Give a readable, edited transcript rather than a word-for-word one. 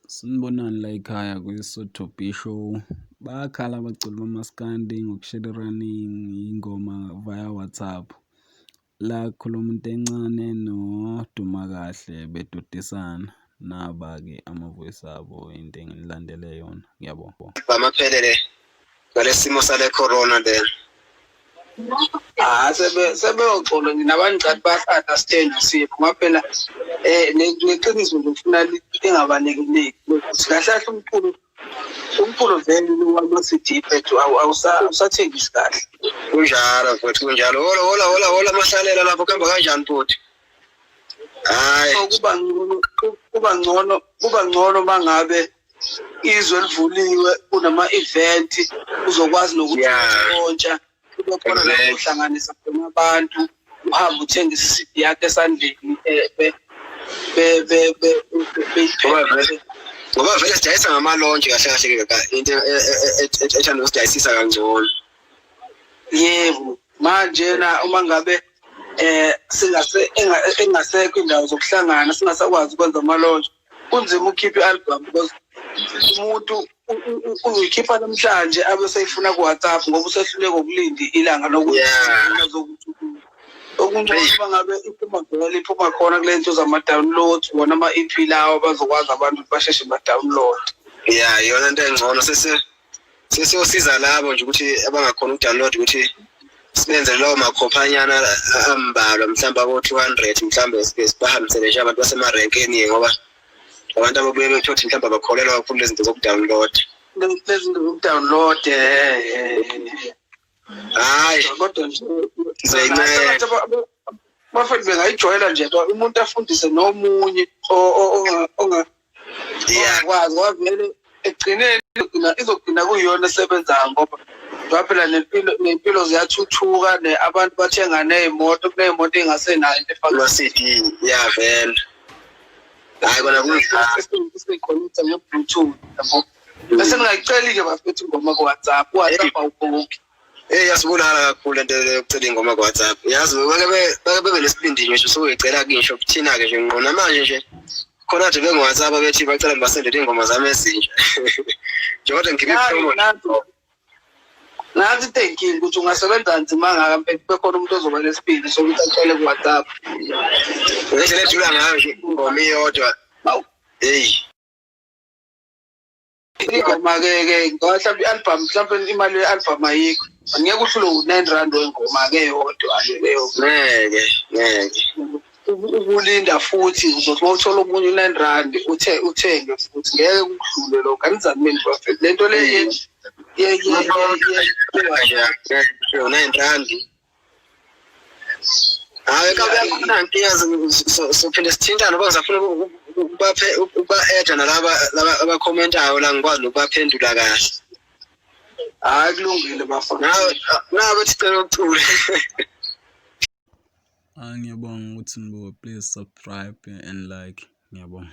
Sanibonani layikhaya kwi-Sotho B Show. Bayakhala abaculi bamaskandi ngokushela i-running ingoma via WhatsApp. La kukhuluma into encane noDumakahle bedodisana. Naba-ke ama-voice abo into enginilandele yona. Ngiyabonga. Bamaphelele ngalesimo sale corona lena. Ah, sebeyoxola nje nabantu basa-understand isimo ngoba phela um neqiniso nje ufuna lingabalekeleki ukuthi kahle kahle umculo vele wama-CD phethu awusathengisi kahle. Kunjalo futhi kunjalo. Hola hola hola hola mahlalela lapho kuhamba kanjani futhi? Hayi. So kuba ngcono mangabe izwe livuliwe, kunama-event, uzokwazi nokuthi untsha kube khona lapho uhlanganisa khona abantu, uhambe uthengise i-CD yakho esandleni, beyiphethe. Ngoba vele sidayisa ngama-launch kahle kahle, into ethanda ukusidayisisa kangcono. Yebo, manje na uma ngabe singase engasekho indawo zokuhlangana, singasakwazi ukwenza ama-launch, kunzima ukukhipha i-album because umuntu uzoyikhipha namhlanje abe seyifuna ku-WhatsApp ngoba usehluleka ukulinda ilanga lokuthi okungcono uma ngabe iphuma vele iphuma khona kule nto zama-download, wona ama-EP lawo bazokwazi abantu ukuthi basheshe ba-download. Ya, iyona into engcono sesiyosiza labo nje ukuthi abangakhona uku-download ukuthi sibenzele lawo makhophanyana ambalwa, mhlawumbe abo-200 mhlawumbe, sibahambisele nje abantu basemarenkeni, ngoba abantu ababuye bethu ukuthi mhlawumbe abakholelwa kakhulu lezi zinto zoku-download. Lezi zinto zoku-download. Hayi. Kodwa nje sizoyinceda. Bafethu bengayijwayela nje, umuntu afundise nomunye ongakwazi, ngoba vele ekugcineni izogcina kuyiyona esebenzayo, ngoba ngoba phela nempilo ziyathuthuka, abantu bathenga ney'moto, kuney'moto ey'ngasenayo into efaka ama-CD. Ya vele, hayi kona kunjalo. Siyi-connecta nge-Bluetooth, yabo, bese ningayiceli-ke bafethu ingoma ku-WhatsApp, u-WhatsApp awubhukhi. Eh, yasibulala kakhulu lento yokucela ingoma ku-WhatsApp. Yazi bake bebe nesibindi ngisho sokuyicela ngisho kuthina-ke nje ngqo namanje nje khona nje bengu-WhatsApp bethi bacela ngibasendele iy'ngoma zami ezintsha njengoba ngikhiphe i-promo. Nansi into eyinkinga ukuthi ungasebenza nzima ngaka mfethu, kube khona umuntu ozoba nesibindi sokuthi acele ku-WhatsApp. Ngendlela ejula ngayo nje ingoma iyodwa. Eyi. Ingoma-ke ke ngoba mhlawumbe i-album, mhlawumbe imali ye-album ayikho, angeke uhlulwe u-R9 wengoma-ke yodwa-ke leyo. Ngeke, ngeke. Ukulinda futhi uzothi uma uthola omunye u-R9 uthe uthenge futhi, ngeke kukudlule lokho. Anizameni bafethu le nto le U-R9. Hayi, kabe akunankinga, sophinde sithintane ngoba ngisafuna ukubaphe ukuba-eda nalaba laba abakhomentayo la, ngikwazi nokubaphendula kahle. Hhayi, kulungile bafana. Nawe bethi cela ukucula. Ah, ngiyabonga ukuthi nibuke. Please subscribe and like. Ngiyabonga.